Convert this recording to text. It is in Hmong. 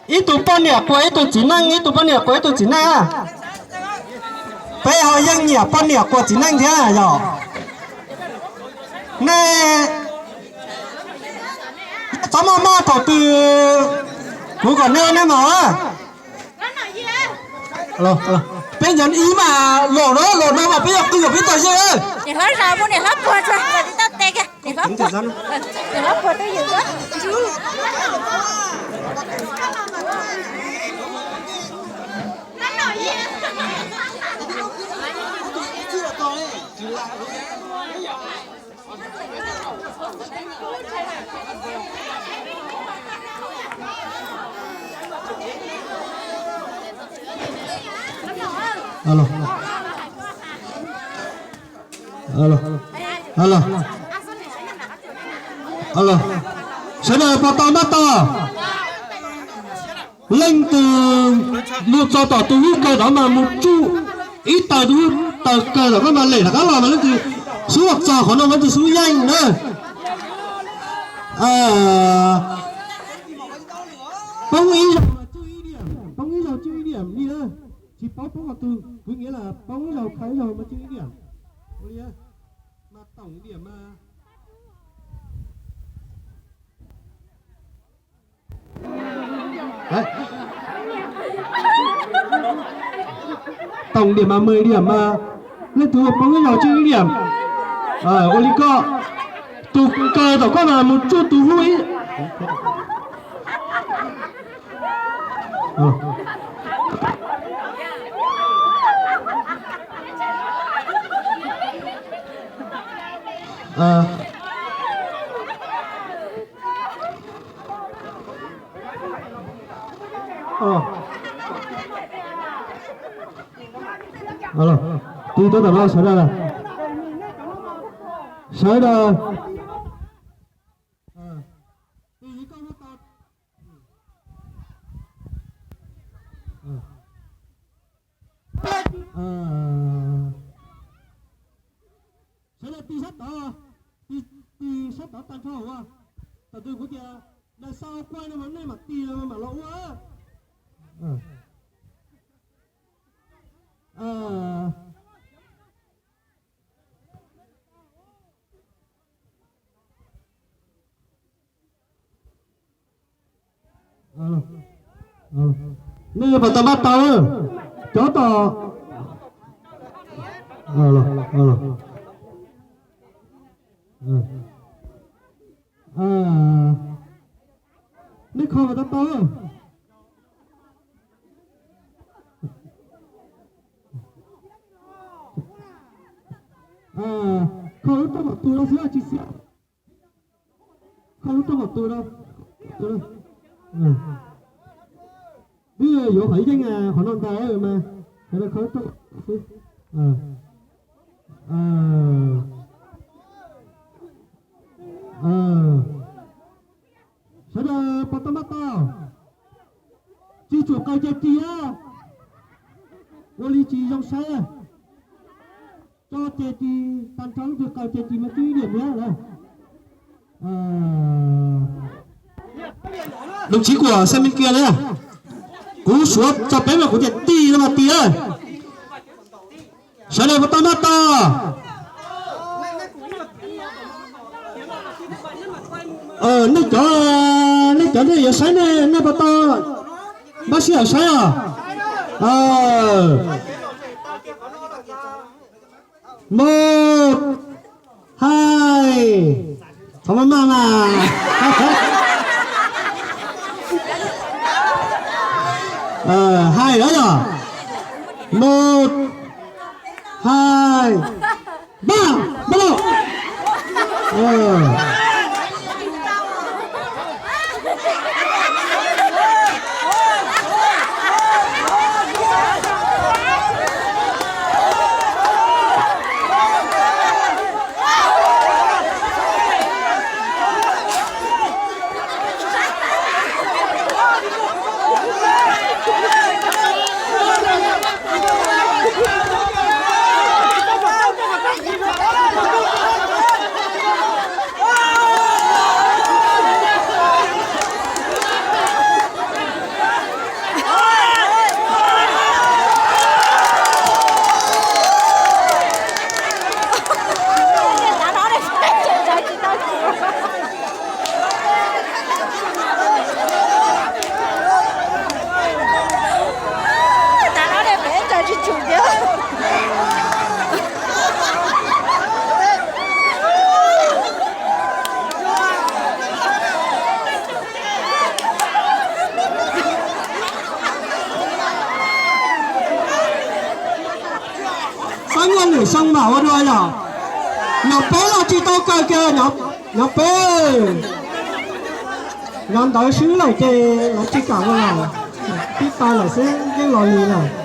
Ib tug poj niam quas ib tug txiv neej, ib tug poj niam quas ib tug txiv neej. Peb ho yeej nyiam poj niam quas txiv neej thiab yog. Nej txhob maj maj thaum twg kuv kom nej nej mas. Peb nyob ib mas los na, los no mas peb yog qw kom peb tau yeej. Niam hlob zos muaj niam hlob puag tso, tau tes kiag, niam hlob puag, niam hlob puag twb yws. Alo. Alo. Alo. Alo. Sawv daws puas tau npaj tau? Leej twg mus txog tom tus hub kaw tod mas mus tsuj ib taws tus hub taws kaw tom koj mas lem rov qab los mas leej twg xub los txog qhov no leej twg xub yeej na. Poob ib zaug mas tsuj ib diam, poob ib zaug tsuj ib diam li na. Tsis paub poob qhov twg, kwv nyiav las poob ib zaug khaws ib zaug mas tsuj ib diam. Ua li mas toom diam mas Toom diam mas mười điểm mas leej twg poob ib zaug tsuj ib diam. Ua li ko, tus kaw tom koj mas mus tsuj tus hub ib. Tig tuaj tom no sawv daws, sawv daws. Sawv daws tig sab tod, tig sab tod tag nrho ua. Tam twg kuv tias daws xa ua kuaj no mas nej mam tig los mam los ua. Nej puas tau npaj tau? Cov tom, nej kho puas tau tau? Kho lub rooj kom tus no xwb tsis xiab. Kho lub rooj kom tus no. Twb yuav qhov yeej qhov no ntag mas, kho lub rooj xwb. Sawv daws puas tau npaj tau? Tsis tsum qaws ces ris, ua li tsis zoo saib. Tso ces ris, tag nrho leej twg qaws ces ris mas tsuj ib diam thiab lawm. Đồng chí của xe bên kia đấy à? Kuv suav tso peb mas kuv tias tig no mas tig. Sawv daws puas tau npaj tau? Nej cov, nej cov nej yuav saib nej, nej puas tau? Npaj sij hawm saib os. Một, hai, thov maj maj na. Hai nữa rồi. Một, hai, ba, bắt đầu. Xyoo mam ua dua yom. Nyuam peb los tsis tau kaw kiag, nyuam peb. Yog ntawd swb lawm ces lawv tsis kam ua los, tib tag lawm xwb yeej los li lawm.